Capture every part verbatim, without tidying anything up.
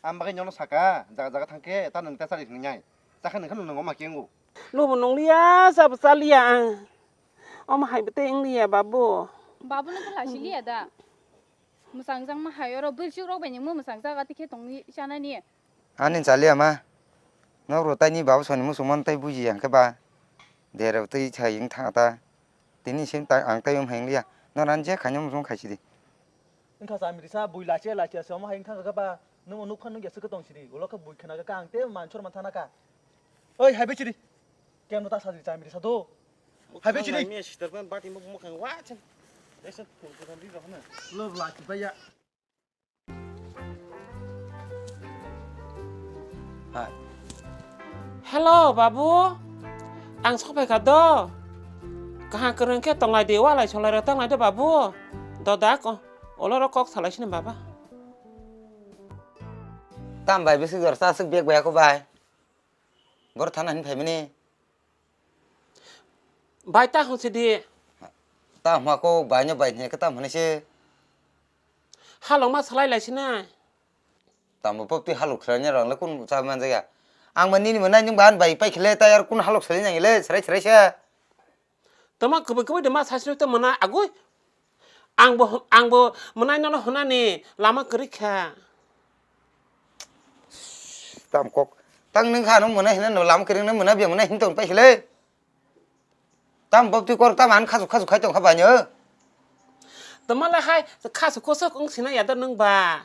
Ang bagwi nono saka, jaga jaga thangkhe ta nwng ta chari hwnwi nai. Chakha nwng khe nwng omo khe wngo. Lubu nungliya, sabo chaliya ang. Omo hai bwtwi wngliya, babu. Babu no khe lasi liya da. Mwsang jang ma hai oro bwrwi chuk rok bai nwng mwsang jaga tikhe tongwi chanani. Ani chaliya ma. Nok ro taini babu soni musuman tai buji yang khe ba. Dera twi chai wng thang ta. Tini sim ta ang tai um hai wngliya. No ran je khaino musung khaisi di. Wngkha sa mirisa bui lachiya lachiya se omo hai wng thang kha ba. Nwng nuk phan nuk ya se khe tong sidi. Ulo khe bui khna kha ang te man chor man thana kha. Oi hai bai chidi. Kem no ta sa di cha mirisa do. Hai bai chidi. Miya sister ban bati mo mo khang wa chen. Ese phone ko di ro na. Lo la ki ba ya. Hai. Hello, babu. Ang sokphai kha do. Kaham kwrwng khe tonglai di, walai solai rok tonglai do, babu. Dodak, o-, oloro kok salai sini, baba. Tam bai, bisi jor sa aswk bag bai ako bai. Bor thana hin phaimani. Bai ta hwn sidi. Ta hma ko bai no bai hne ka tam hne se. Halok ma salai lai sina. Tamo pop ti halok salai nya rang le kun cha man jaya. Ang ma nini ma nai nung ban bai pai khle ta yar kun halok salai nang le serai serai se. Tama kubui kubui de ma sasino te mana agui. Ang bo, ang bo manai nono honani lama kwrwi kha. Tam kok. Tang nung kha no mana hina no lama kwrwi no mana bia mana hin tong pai khle. Tam bok twi kor tam an khasu khasu khai tong kha bai no. Tama la hai khasu kosok wng sina ya da nung ba.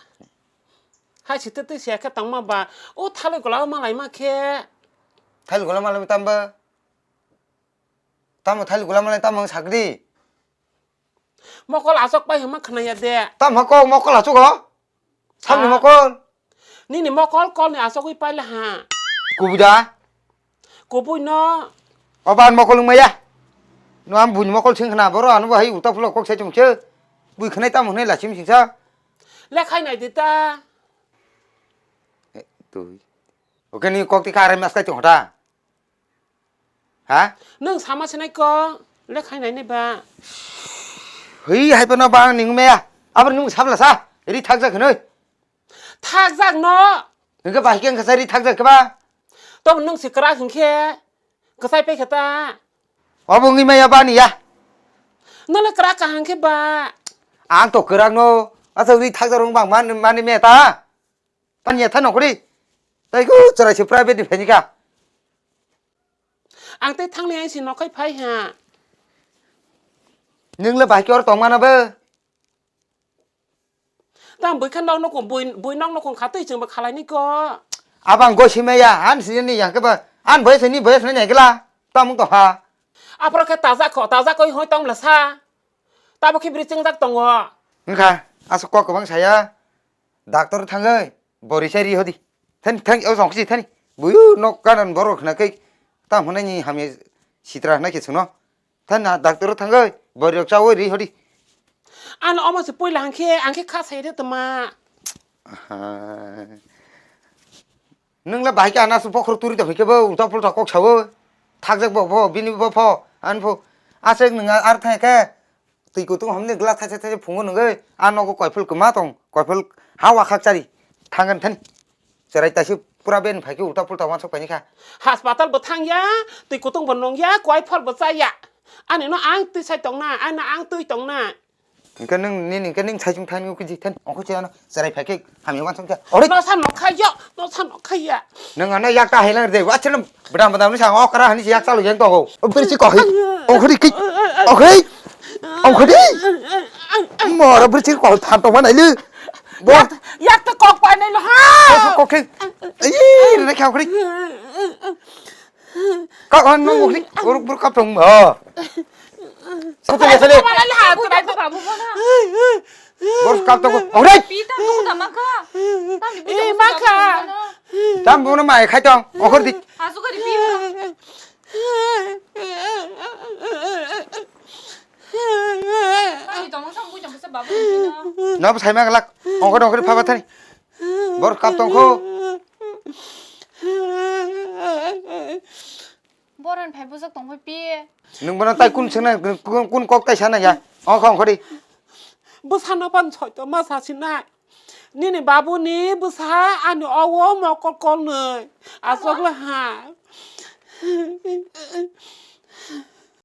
Hai site twi siya khe tongma ba. O thalwi gola malai ma khe. Thalwi gola malai tam ba. Tamo thali gula malai tamo wng sakdi. Mokol asok pai hwnma khwnaya de. Tamo kok mokol asok o? Samni Ah. mokol. Nini mokol kolni asogwi paila ha. Kubui da? Kubui no. Oban mokol wngmaya. No ang buini mokol sing khna boro ano bahai uta phulo kok sai chungche. Bui khnai tamo hwnai lachim singsa. Lekhai nai di ta. Eh, tui. Oke ni kok ti kare mas kai chungta. Ha? Nwng sama sinai ko, lekhai nai nai ba. Hei, hai phano ba ang ning maya. Abar nwng sabla sa, ri thakjak hinoi. Thakjak no. Hingke ba hikeng kasa ri thakjak ke ba. Tobo nwng si kwrak hingke, kwsai pai khe ta. Obo wngwi maya ba ni ya. Nole kwrak kaham khe ba. Ang to kwrak no, asa ri thakjak rong bang man, mani me ta. Pan ya tha nokri. Tai ko chwrai se private ni phaini ka. Ang tei thangni ang si nokhai phai ha. Nwng le bai khe oro tong mano bo? Tang bui kha nok nokong, bui, bui nok nokong kha twi chwng bo khalai ni ko. Abang go si maya, an si ni yang ke ba, an boy se ni boy se ni gla, tamung to ha. Aphro khe taja kho, taja koi hoi tong bla sa. Tabo khe bri chengjak tongo. Wngkha, aswk kok kwbang saya. Doctor thangwi, bori chai ri hodi. Thani, thani, o jong kisi thani. Buyu nok kanan borok khna khe, tam hwnai ni hamya sitra hwnai khe chwngno. Thani na doctor thangwi, bori rok chawi ri hodi. Ano omo se puila hangkhe, angkhe kha sai de tma. Aha. Nwng le bahai khe ano aswk bokhorok turi tong khe bo ulta pulta kok sao. Thakjak bo, bo, bini bo pho, ani pho. Aswk nwng ar thang khe. Twi kutung hamni glass thaisa thaisa phungo nungwi, a nogo koiphul kwma tong, koiphul ha wakhak chari thangani thani. Cherai taisi pura ben phaikhe ulta pulta wansuk paini kha. Haspatal bo thangya, twi kutung bo nungya, koiphol bo chaya. Ani no ang twi sai tongna, ani no ang twi tongna. Hingke nwng nini hingke nwng saichung thani khe ji thani ongkho chaya no. Cherai phaikhe hamya wansuk khe. Ori. No sa no khaiya, no sa no khaiya. Nwng ano yak ta helang de, wa chelem bdam bdam ni sa okra hani yak chalo yang to. O beri si kohi. Ongkhori ki. Ongkhori. Ongkhori. Mora beri si kohi phanto mana ilu. Bo. Yak, yak to kok pa nai lo ha. Kokhe. Ai, re kha ongkhori. Ka on no ongkhori. Uruk bur kap tong. Ha. Sotele sotele. Mana le ha to bai to babu mana. Bor kap to ko. Ore. Pita tu da maka. Tam di Eh, maka. Tam bu na mai khai tong. Okhor di. Asu kari pita. Tani tong sang bu jang sa babu. Na bu sai ma galak. Okhor okhor phaba thani. Bor kap tong ko. Boran phai bwswk tong phai pi. Nwng bono tai kun swngna, kun, kun kok tai sana ya? Ongkha ongkhori. Bwsano pan soito ma sasinai. Nini babuni bwsa ani owo mokol kolnwi. Aswk le ha.